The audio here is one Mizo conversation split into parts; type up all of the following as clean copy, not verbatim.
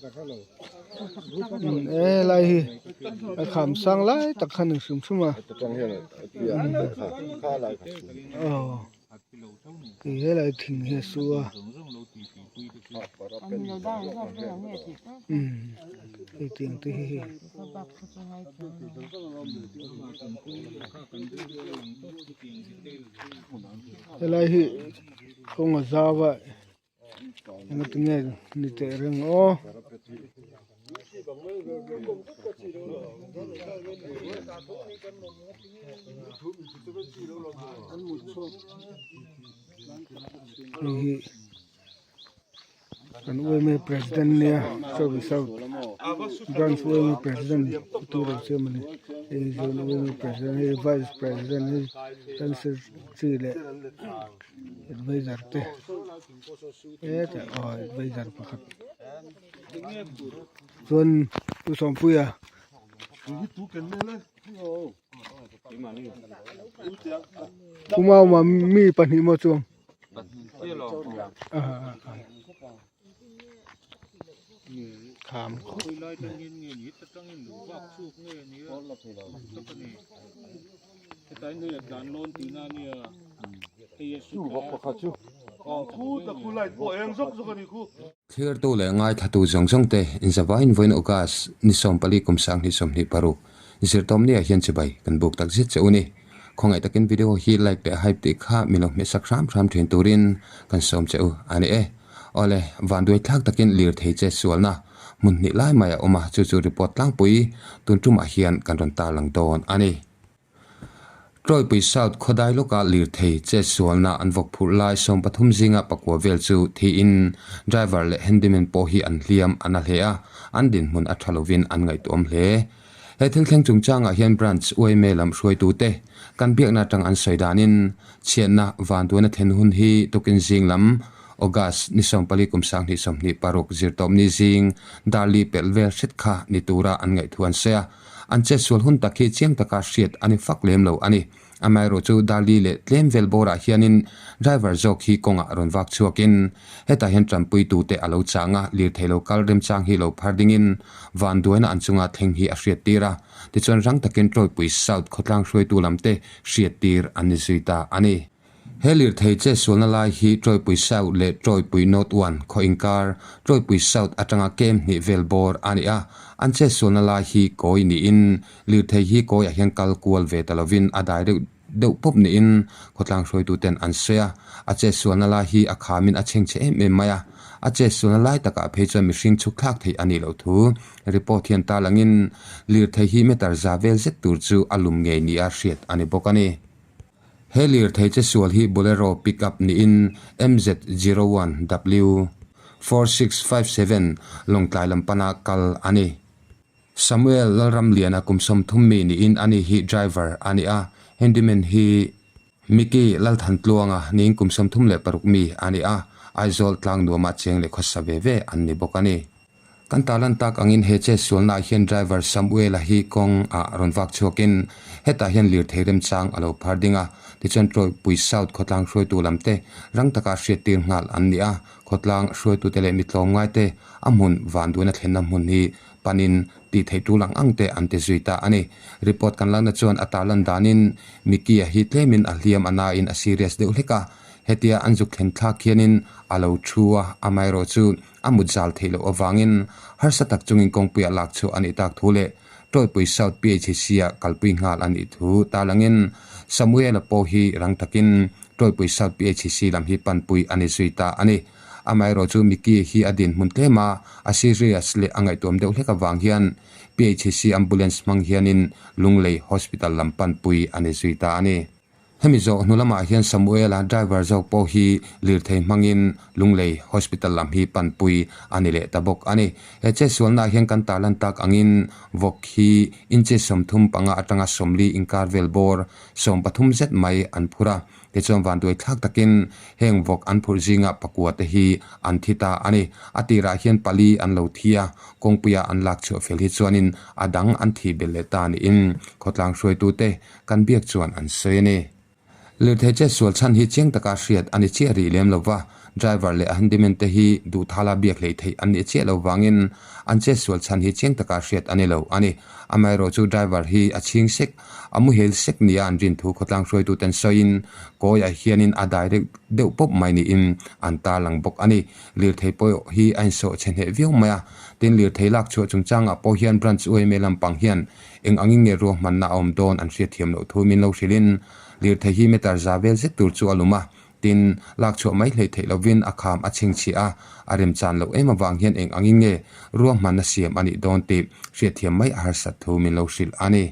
E helai hi a kham sang lai tak kha ni hrim hrim a aw hei helai thing hi a su a umm hei tiang te hi hei. Helai hi kawng a zau a engatinge ni teh reng aw. Hei hi. Kan UMA president nia Sawi South branch UMA president tu lo siam a ni hei hi chuan UMA president hei vice president hei kan secretary leh adviser te hetah aw adviser pakhat chuan pu Sawmpuia. Pu Mauma mi pahnih maw chuang. Kham khawp Thirtu leh ngaithlatu zawng zawng te inzavain vawiin August ni 14 kum 2026 Zirtawmnia hian chibai kan buk tak zet che u ni. Khawngaih takin video hi like leh hype tih kha min lo hmehsak hram hram thin turin kan sawm che u a ni e. Awle, vanduai thlak takin lirthei che sualna hmun hnih lai mai a awm a, chu chu report tlangpui tun tumah hian kan rawn tarlang dawn a ni. Tawipui South khawdai lawka lirthei che sualna an vawk phurh lai 13 zinga pakua vel chu thiin driver leh handyman pawh hi an hliam a na hle a, an dinhmun a tha lovin an ngaihtuahawm hle. He thil thleng chungchangah hian Branch UIMA lam hruaitute kan biakna atang an sawi danin chhiatna vanduaina thlen hun hi tukin zing lam August ni 14 kum 2026 zirtawpni zing darli pelh vel hret kha ni tura an ngaihthu an sawi a. An chetsual hun tak hi chiang taka hriat a ni fak lem lo a ni. Amaherawhchu Dali leh tlem vel bawrah hianin driver zawk hi kawngah rawn vak chhuakin hetah hian tanpuitute a lo chang a, lirthei lo kal remchang hi lo phar dingin vanduaina an chunga thleng hi a hriattir a. Tichuan rang takin Tawipui South khawtlang hruaitu lamte hriattir an ni zui ta a ni. He lirthei chetsualna lai hi Tawipui South leh Tawipui North One khaw inkar, Tawipui South atanga kem hnih vel bawr a ni a. An chetsualna lai hi kawi niin lirthei hi kawiah hian kal kual ve ta lovin a dai deuh deuh pawp niin khawtlang hruaituten an sawi a. A chetsualna lai hi a khamin a chhengchhe em em mai a. A chetsualna lai takah phei chuan mihring chhuk thlak theih a nih loh thu report hian tarlangin lirthei hi meter za vel zet tur chu a lum ngei nia hriat a ni bawk a ni. He lirthei che sual hi Bolero pickup niin MZ01W 4657 Lawngtlai lam pana kal a ni. Samuel Lalramliana kum 30 mi niin ani hi driver a ni a, handyman hi Mickey Lalthantluanga niin kum 36 mi a ni a, Aizawl tlangnuama cheng leh khawsa ve ve an ni bawk a ni. Kan tarlan tak angin he chetsualnaah hian driver Samuel-a hi kawng ah rawn vak chhuakin hetah hian lirthei remchang a lo phar ding a, tichuan Tawipui South khawtlang hruaitu lamte rang taka hriattir nghal an ni a, khawtlang hruaitute leh mi tlawmngaite a hmun vanduaina thlenna hmun hi panin tih theih tul ang ang te an ti zui ta a ni. Report kan lakna chuan a tarlan danin Mickey-a hi tlemin a hliam a nain a serious deuh hlek a, hetia an zuk thlen thlak hianin a lo thu a, amaherawhchu A mut zal theih loh avangin harsa tak chungin kawngpuiah lak chhuah a nih tak thu leh Tawipui South PHC-ah kalpui nghal a nih thu tarlangin Samuel-a pawh hi rang takin Tawipui South PHC lam hi panpui a ni zui ta a ni. Amaherawhchu Mickey hi a dinhmun tlem a, a serious leh a ngaihtuam deuh hlek avang hian PHC ambulance hmang hianin Lunglei Hospital lam panpui a ni zui ta a ni. Hemi zawh hnu lamah hian Samuel-a driver zawk pawh hi lirthei hmangin Lunglei Hospital lam hi panpui a ni leh ta bawk a ni. He chetsualnaah hian kan tarlan tak angin vawk hi inches 35 atanga 40 inkar vel bawr 13 zet mai an phur a. Tichuan vanduai thlak takin heng vawk an phurh zinga pakua te hi an thi ta a ni. A tirah hian pali an lo thi a, kawngpuia an lak chhuah fel hi chuanin a dang an thih belh leh ta niin khawtlang hruaitute Kan biak chuan an sawi a ni. Lirthei chetsual chhan hi chiang taka hriat a ni chiah rih lem lo va. Driver leh a handyman te hi duhthala biak hlei theih an nih chiah lo vangin an chetsual chhan hi chiang taka hriat a ni lo a ni. Amaherawhchu driver hi a chhing sek, a muhil sek nia an rin thu khawtlang hruaituten sawiin kawiah hianin a dai deuh deuh pawp mai niin an tarlang bawk a ni. Lirthei pawh hi a insawh chhe hneh viau mai a, tin lirthei lak chhuah chungchangah pawh hian branch UMA lampang hian eng angin nge ruahmanna a awm dawn an hriatthiam loh thu min lo hrilhin lirthei hi meter za vel zet tur chu a lum a. Tin, lak chhuah mai hleih theih lovin a kham a chhingchhiah a, a remchan loh em avang hian eng angin nge ruahmanna siam a nih dawn tih hriatthiam mai a harsat thu min lo hrilh a ni.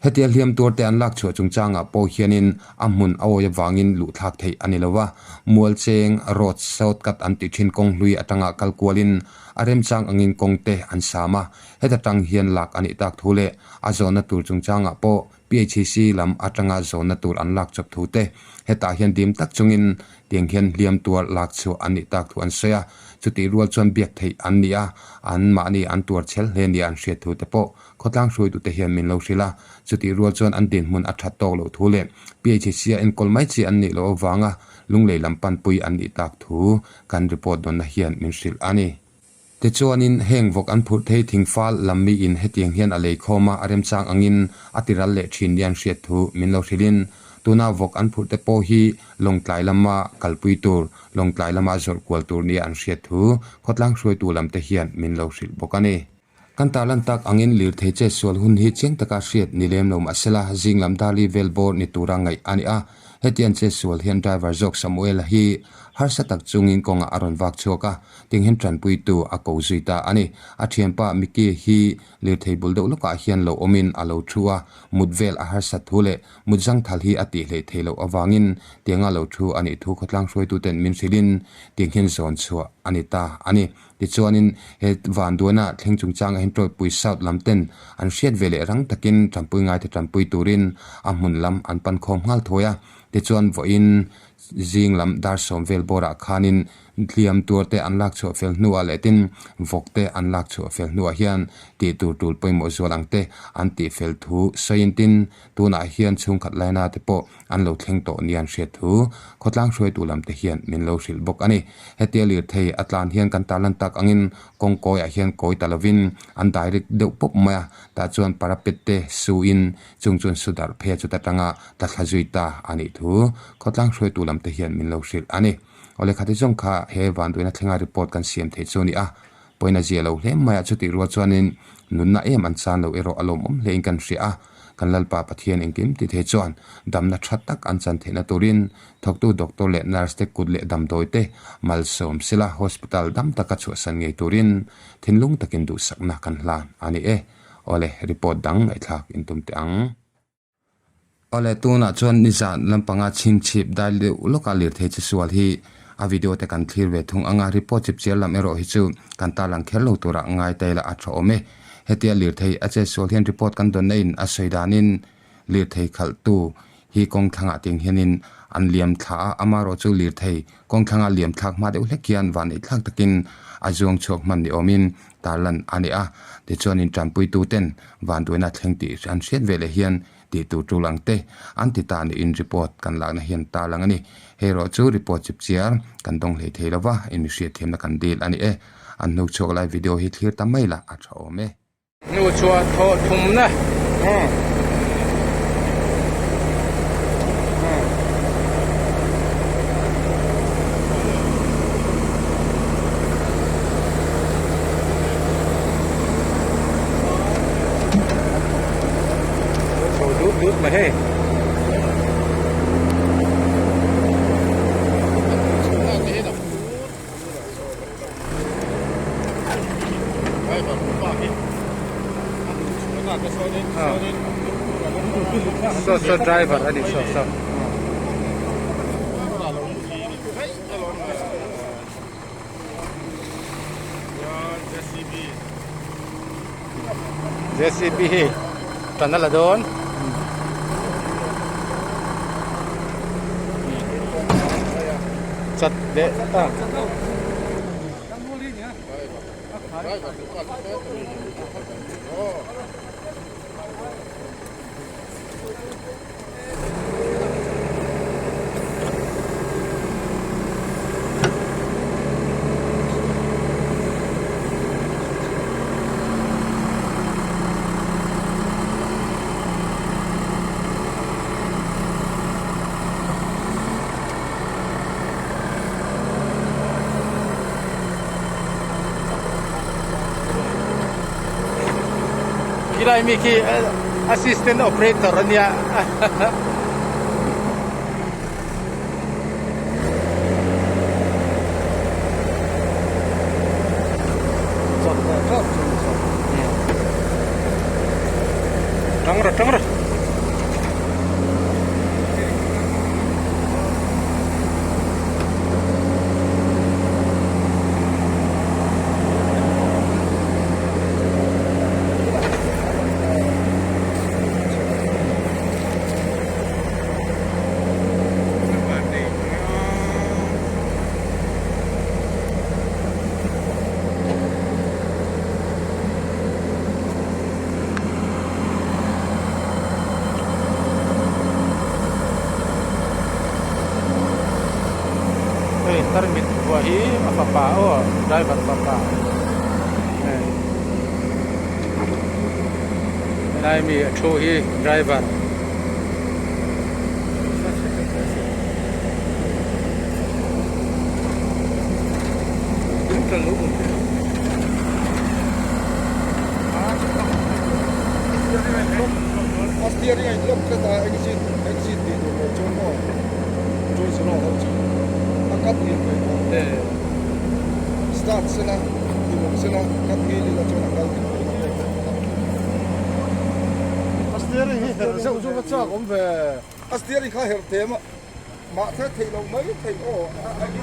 Hetia hliam tuar te an lak chhuah chungchangah pawh hianin a hmun a awi avangin luh thlak theih a ni lo a, Mualcheng Road shortcut an tih thin kawng hlui atanga kal kualin a remchang angin kawng te an sam a, heta tang hian lak a nih tak thu leh a zawnna tur chungchangah pawh PHC lam atanga zawnna tur an lak chawp thu te, hetah hian dim tak chungin tiang hian hliam tuar lak chhuah an nih tak thu an sawi a, chutih rual chuan biak theih an ni a, an mahni an tuar chhel hle nia an hriat thu te pawh khawtlang hruaitute hian min lo hrilh a, chutih rual chuan an dinhmun a that tawk loh thu leh PHC-a enkawl mai chi an nih loh avanga lunglei lam panpui an nih tak thu kan report dawnna hian min hrilh a ni. Tichuanin, heng vawk an phurh thei thingfal lam miin hetiang hian a lei khawm a, a remchang angin a ti ral leh thin nia an hriat thu min lo hrilhin, tuna vawk an phurh te pawh hi Lawngtlai lama kalpui tur, Lawngtlai lama zawrh kual tur nia an hriat thu khawtlang hruaitu lam te hian min lo hrilh bawk a ni. Kan tarlan tak angin lirthei chetsual hun hi chiang taka hriat ni lem lo mahsela zing lam Dali vel bawr ni tura ngaih a ni a, hetiang chetsual hian driver zawk Samuel-a hi harsa tak chungin kawngah a rawn vak chhuak a, Ting hian tanpuitu a ko zui ta a ni. A thianpa Mickey hi lirthei bul deuh lawkah hian lo awmin a lo thu a, mut vel a harsat thu leh mut zangthal hi a tih hleih theih loh avangin tianga lo thu a nih thu khawtlang hruaituten min hrilhin ting hian zawn chhuah a ni ta a ni. Tichuanin he vanduaina thleng chungchangah hian Tawipui South lam ten an hriat ve leh rang takin tanpui ngaite tanpui turin a hmun lam an pan khawm nghal thawi a. Tichuan vawiin zing lam dar sawm vel bawrah khanin Hliam tuar te an lak chhuah fel hnuah leh tin vawk te an lak chhuah fel hnuah hian tih tur tul pawimawh zual ang te an tih fel thu sawiin tin tunah hian chhungkhat laina te pawh an lo thleng tawh nia an hriat thu khawtlang hruaitu lam te hian min lo hrilh bawk a ni. Hetia lirthei a tlan hian kan tarlan tak angin kawng kawiah hian kawi ta lovin an direct deuh pawp mai a, tah chuan parapet te suin chung chuan su darh phei a chuta tanga tla thla zui ta a nih thu khawtlang hruaitu lam te hian min lo hrilh a ni. Awle khati zawng kha he vanduaina thlenga report kan siam theih chu a ni a, pawina zia lo hle mai a, chutih rual chuanin nunna em an chan lo erawh a lawmawm hlein kan hria a, kan Lalpa Pathian engkim ti thei chuan damna tha tak an chan theihna turin thawktu doctor leh nurse te kut leh damdawi te malsawm sela hospital dam taka chhuahsan ngei turin thinlung takin duhsakna kan hlan a ni e. Awle report dang ngaihthlak intum teh ang. Awle tunah chuan nizan lampanga chhingchhip dai deuh lawka lirthei che sual hi a video te kan thlir ve thung anga report chip chiar lam erawh hi chu kan tarlang kher lo tura ngai ta ila a tha awm e. Hetia lirthei a che sual hian report kan dawnna in a sawi danin lirthei khalhtu hi kawng thlangah tiang hianin an liam thla a, amaherawh chu lirthei kawng thlanga liam thlak hma deuh hlek hian vanneih thlak takin a zuang chhuak hman ni awmin tarlan a ni a. Tichuanin tanpuituten vanduaina thleng tih an hriat ve leh hian tih tur tul ang te an ti ta niin report kan lakna hian tarlang a ni. Hei erawh chu report chip chiar kan dawng hlei thei lova inhriatthiamna kan dil a ni e. An hnuk chhuak lai video hi thlir ta mai la a tha awm e. Hnu chhuah thawh thumna. Chho dut dut mai hei. Saw saw driver a ni saw saw. JCB hi tan a la dawn. Chat leh ta. Khilai mi khi assistant operator a nia. Tang rawh tang rawh. Hei tarmit vuah hi a fapa aw driver fapa hei helai mi a thu hi driver. A steering a in lock tlat a exit exit tih tur lo chuan maw two zero ho chu a cut ngil mai kha start sela hlimawm sela cut ngil ila chuan a kal dik mai A steering hi herh zeuh zeuh a chak awm ve. A steering kha herh them a mahse theih loh mai theih aw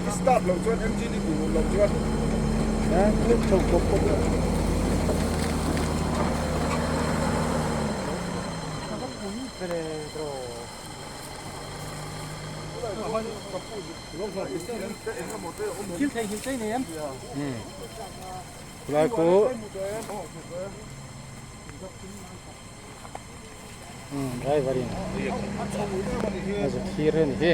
i start loh chuan engine i tih loh chuan click chho pawp pawp a. Khulai khu driver in a zu thlir a ni hi.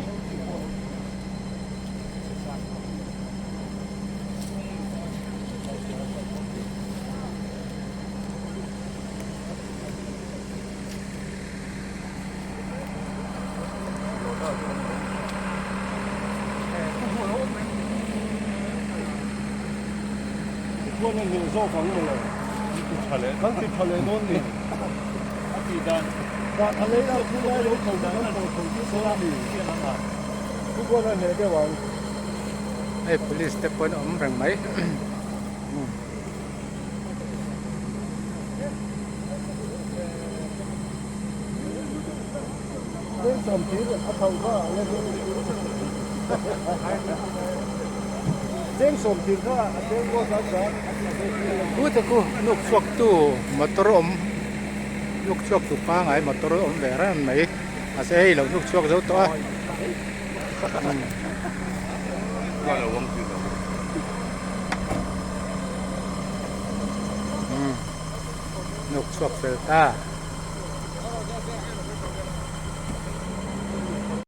Khuan a hneh zawk ang mawle. Ti tha leh kan ti tha leh dawn ni. A ti dan. Dah tha leh a thu lai lo tho kan tho tho chu sawn a ni. Thu khuan a hneh deuh ang. Hei police te pawh an awm reng mai. Kute khu nuk chhuak tu motor awm nuk chhuak tu pangai motor awm ve reng mai mahse hei lo nuk chhuak zo tawh a. Nuk chhuak fel ta.